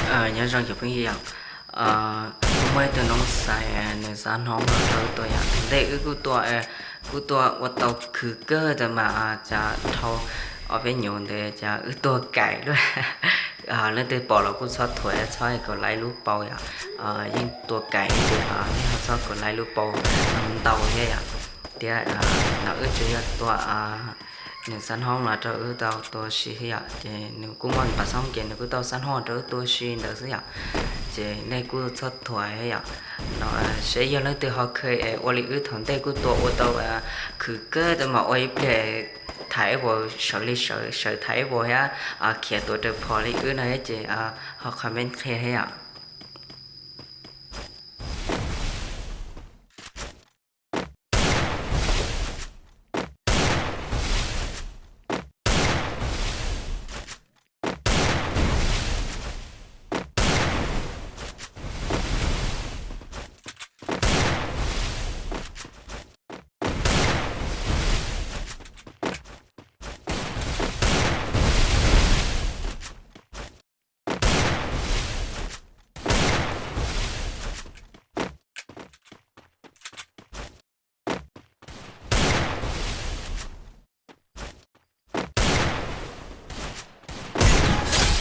Nyob zoo cov phooj ywg yom, muaj ib tug noob xais nws xav hnov los rau wb tua yom. Thaum ntej wb kuj tua, kuj tua ua tau khwv kawg tas mas cas dhau ob peb nyuag ntawd cas wb tua kaim lawm. Leej twg pom los kuj txhob thuam, txhob kom laib lub paus yom. Yeej tua kaim ces nej ho txhob kom laib lub paus ntau thiab yom. Thiab no wb tsuas yog tua, nws xav hnov los rau wb tau tua si thiab yom. Ces nws kuj muaj nws qhov xav hnov ces nws kuj tau xav hnov rau wb tua si ntawd xwb yom. Ces nej kuj txhob thuam thiab yom. No seb yog leej twg ho kheev es ua li wb thaum ntej kuj tua ua tau khwv kawg tas mas ua ib pliag tham ib vus, sawv li sawv, sawv tham ib vus thiab khiav tuaj raws phom li wb no thiab ces ho comment qhia thiab yom.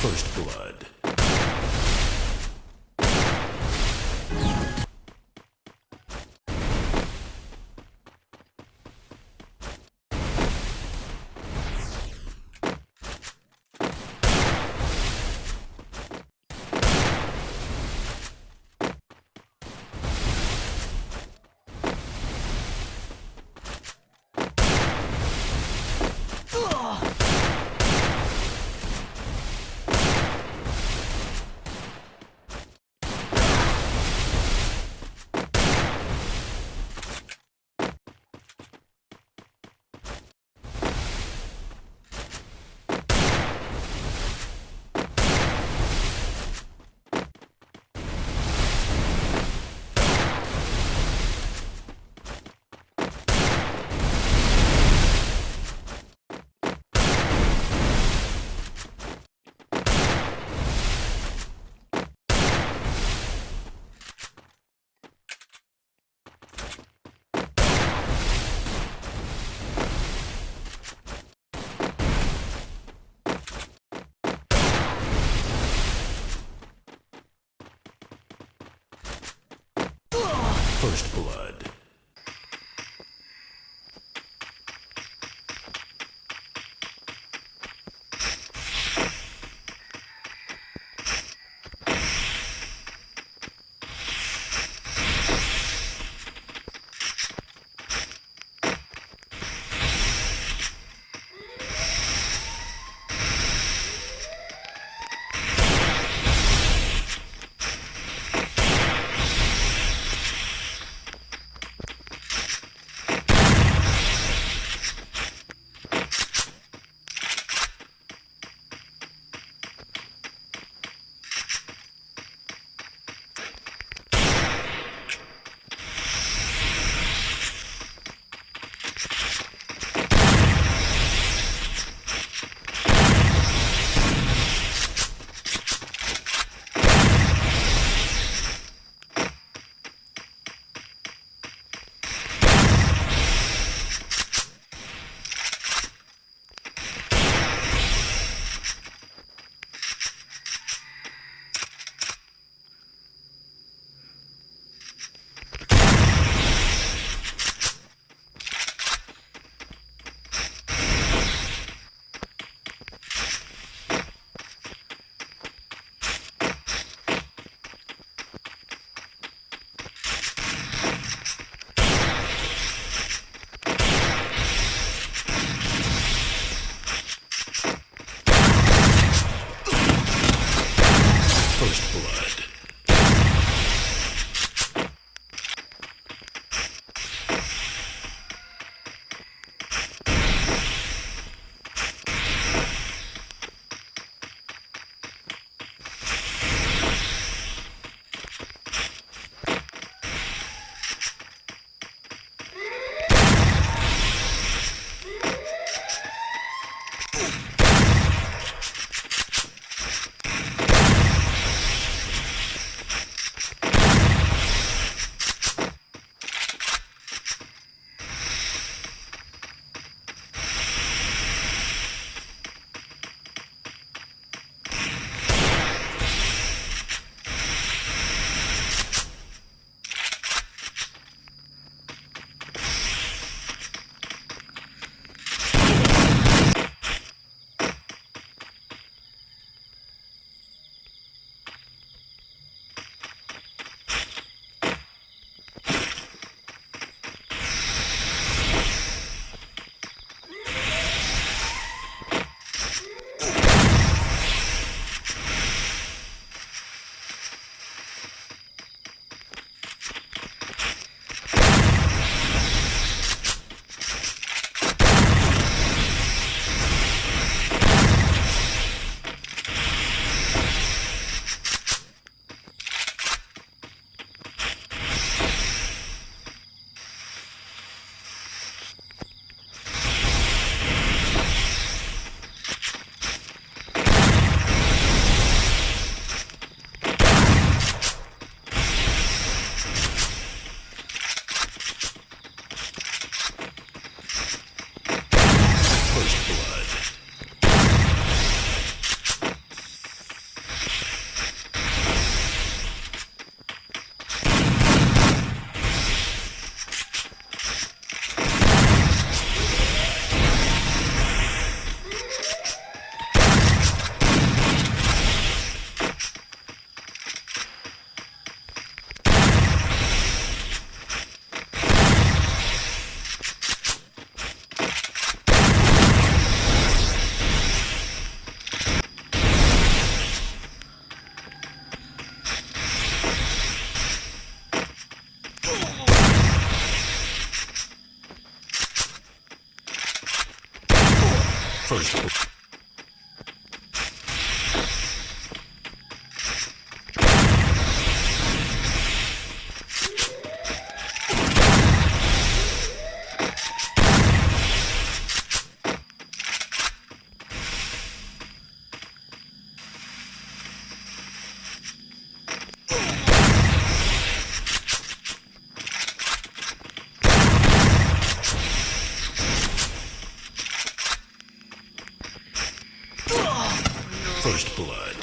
First blood. First blood. First blood. First blood.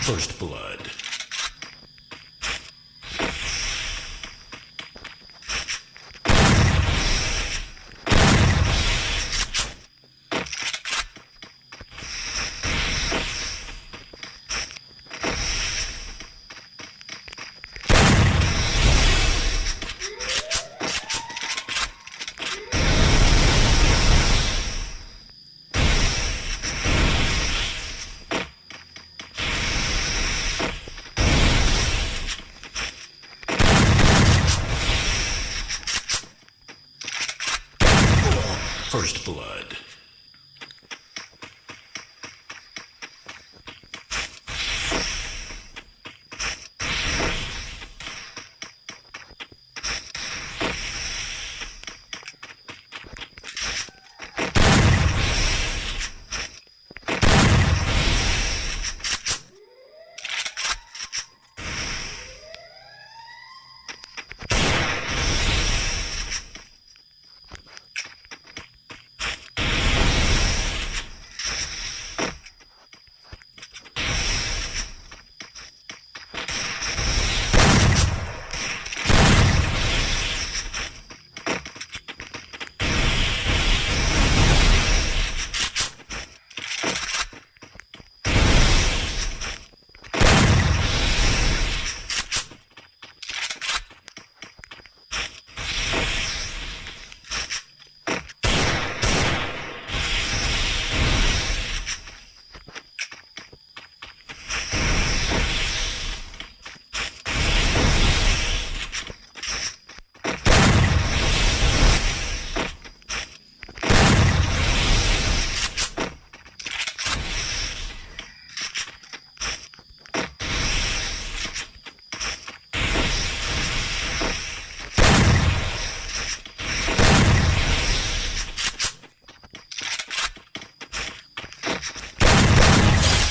First blood. First blood.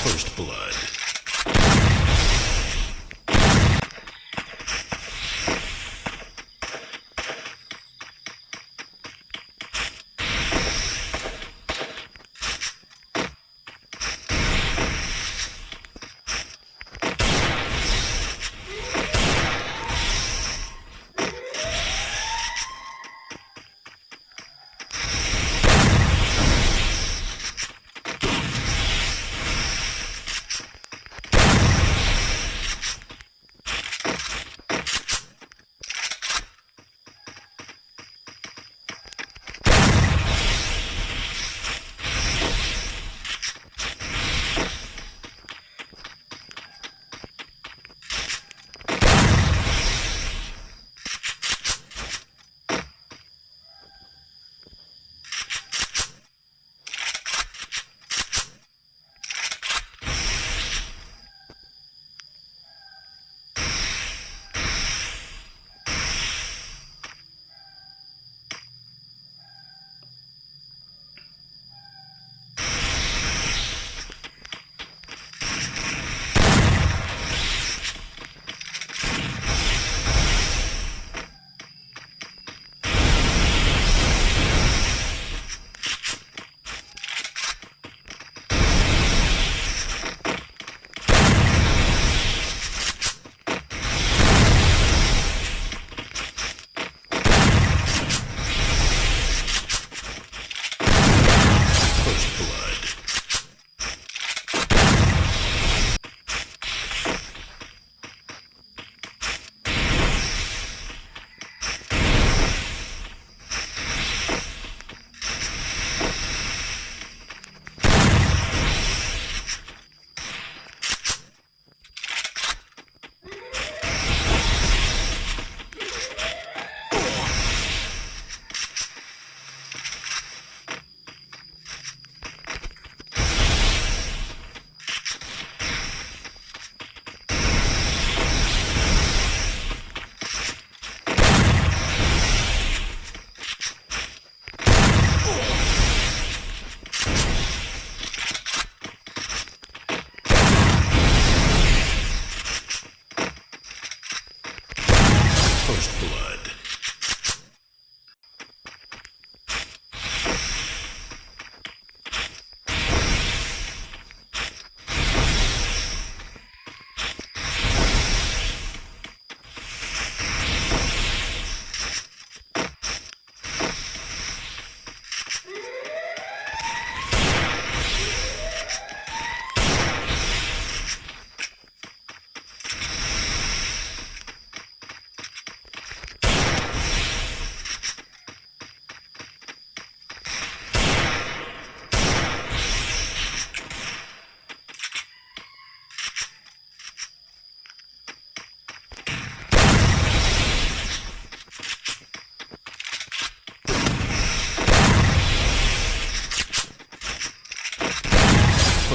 First blood.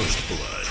First Blood.